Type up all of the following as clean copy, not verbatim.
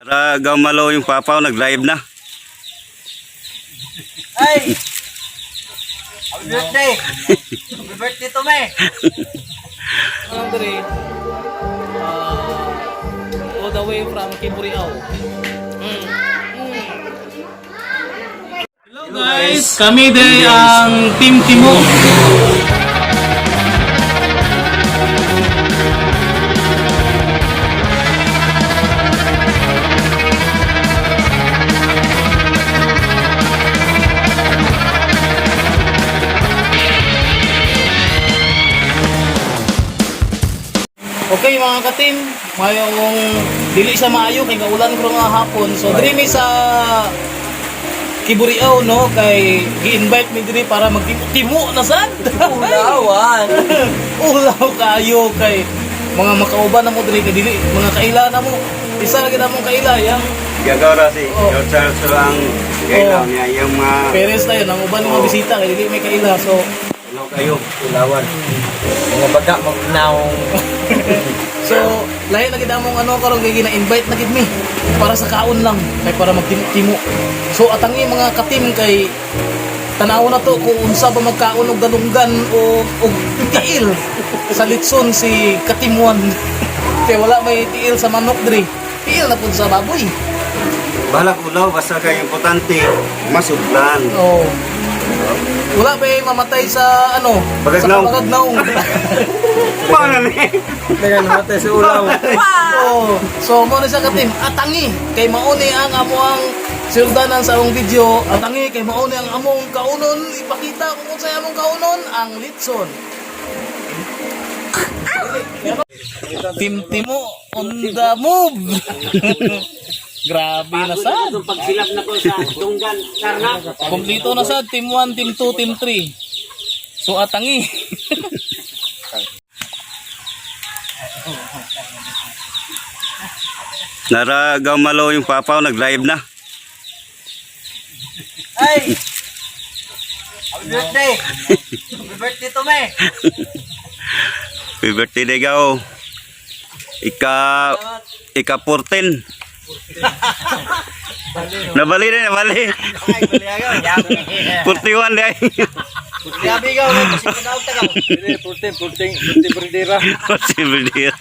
Para gamalo yung papaw, nag-live na. Ay! Happy birthday! Happy birthday to me! Ang diri, all the way from Kiburiao. Hello guys, kami day ang Team Timo. Okay mga katim, mayong dili sa maayo kay gaulan ko nga hapon. So diri mi sa Kiburiao no, kay gi-invite mi diri para magtimo na sad. Ulawan! Ulaw kayo kay mga makauban na mo diri kay dili mga kaila na mo. Isa ra gid among kaila yang Gagawa si Oh. Charles ang kailaw niya, yung mga parents na yun ang uban ng mga Oh. bisita kay dili may kaila. So ulaw kayo. Ulawan. Mga baga magnaong. So, lahi na gid among ano karon kay gina-invite na gid mi para sa kaon lang kay para magtimo-timo. So atangi mga katim kay tanaw na to kung unsa ba magkaon og galunggan o og tiil sa litson si Katimuan. Kay wala may tiil sa manok diri. Tiil na pud sa baboy. Bahala ulaw, basta kayo importante, masudlan. Oh. Wala ba mamatay sa ano? Bagagnaw. Sa bagagnaw. Paano ni? Teka, namatay sa ulaw. Oh, so mo na siya katim atangi kay mauni ang amoang sinugdanan sa among video, atangi kay mauni ang among kaunon, ipakita kung unsay among kaunon ang litson. Team Timo on the move. Grabe na sad. Pagsilap na ko sa dunggan, sarna. Kompleto na sad, team 1, team 2, team 3. So atangi. Nara gamalo yung papaw, nag-live na. Ay! Happy birthday! Happy birthday to me! Happy birthday day gaw. Ika 14. Nabali na, nabali. Ay, baliagaw. 41 day. Grabe ka, kasi panaog ta ka. Purting, purting, purting, purting, 14 birthday.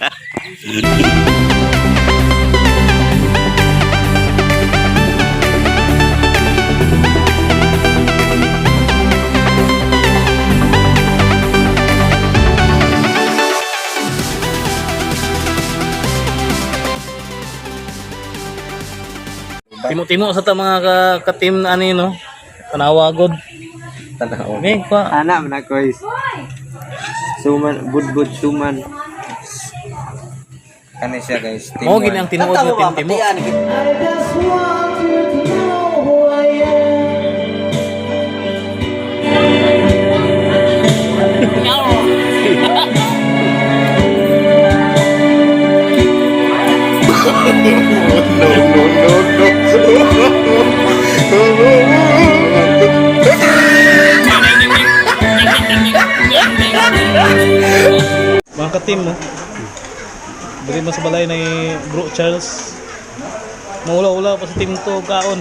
Timo-timo sa ta mga ka-team na ano yun, no? Tanawa god. Tanaw. Okay, pa. Ana, man ako is. Suman, budbud, suman. Kani siya guys. Mo gini ang tinuod nga team Timo. Mga ka-team, no? Diri mo sa balay ni Bro Charles. Maula-ula pa sa team to kaon.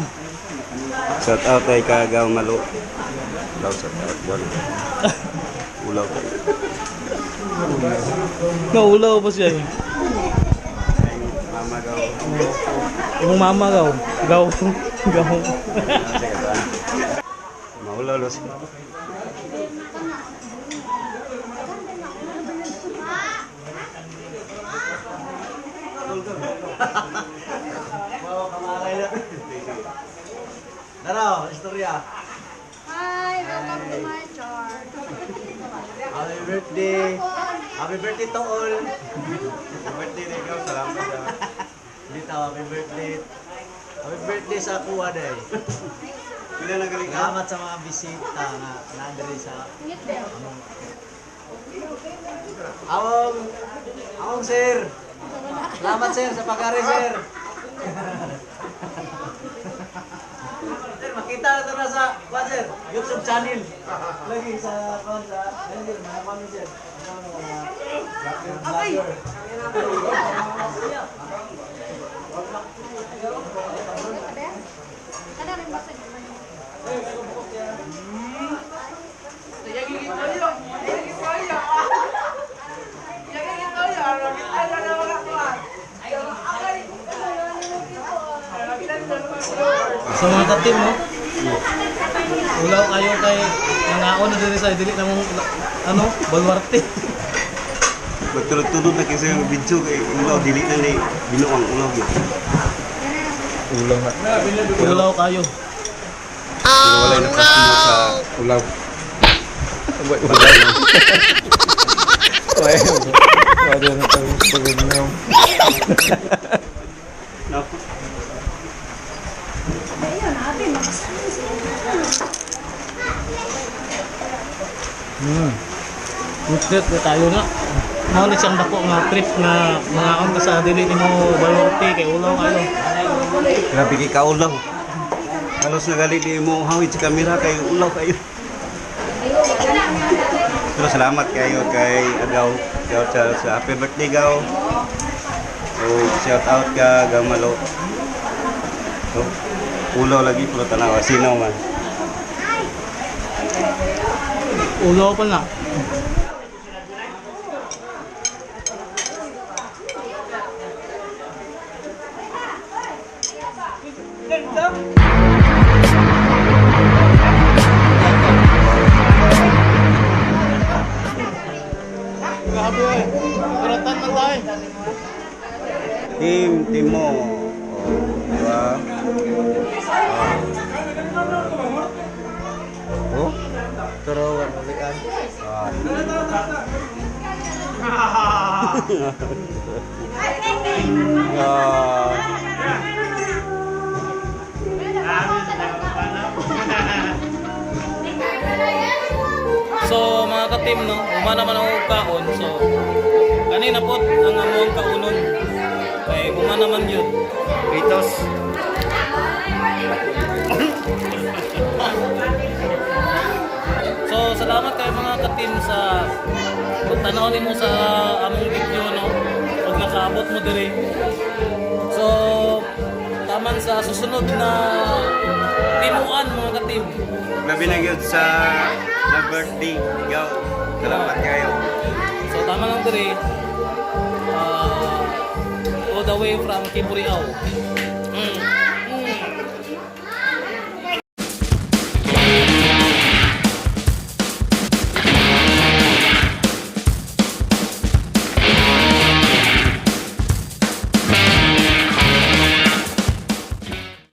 Shout out kay Kagaw Malo. Ulaw shout out. Wala. Ulaw kayo. Naulaw pa siya eh. Mama gaw. Imong mama gaw. Gaw. Gaw. Maulaw lo siya. Naraw, istorya. Hi, welcome to my chart. Happy birthday. Happy birthday to all. Happy birthday day gaw. Salamat sa Dito, happy birthday. Happy birthday sa kuha day. Pila na galing ka? Salamat sa mga bisita nga nandiri sa Awong Awong sir. Salamat sir sa pag-ari sir. Sir, makita na to na sa kuha sir, YouTube channel. Lagi sa kuha sa ayun, sir, mga kami sir. Ano, mga vlogger. Sa mga ka-team, no? Ulaw kayo kay nangaon na diri sa dili na mong ano, baluarte. Magtulog-tulog na kasi yung video kay ulaw dili na ni binuang ulaw gyud. Ulaw na. Ulaw kayo. Pero walay nakasmo sa Ulaw. Wala na. Wala na tayo pag-inom. No. Ayun, ate, makasama sila. Trip na tayo na. Mao ni siyang dako nga trip nga mangaon ka sa dili nimo baluarte kay ulaw kayo. Grabe kay kaulaw. Halos nagali di mo hawid sa kamera kay ulaw kayo. Pero salamat kayo kay Agaw. Gaw Charles. Happy birthday, Gaw. So, shout out ka, Gaw Malo. So, ulaw lagi pero tanawa. Sino man. Ulaw pa na. Grabe eh. Kuratan man tayo. Team Timo. Oh, di ba? Oh. Turo, wala. Ah. Ah. So mga ka-team no, uma naman ako og kaon. So kanina po ang among kaunon. Kay uma naman yun. Ritos. So salamat kayo mga ka-team sa pagtanaw nimo sa among video no. Pag nakaabot mo diri. So taman sa susunod na timuan mga ka-team. Labi na gyud sa na birthday. Gaw. Salamat kayo. So tama lang diri. All the way from Kiburiao.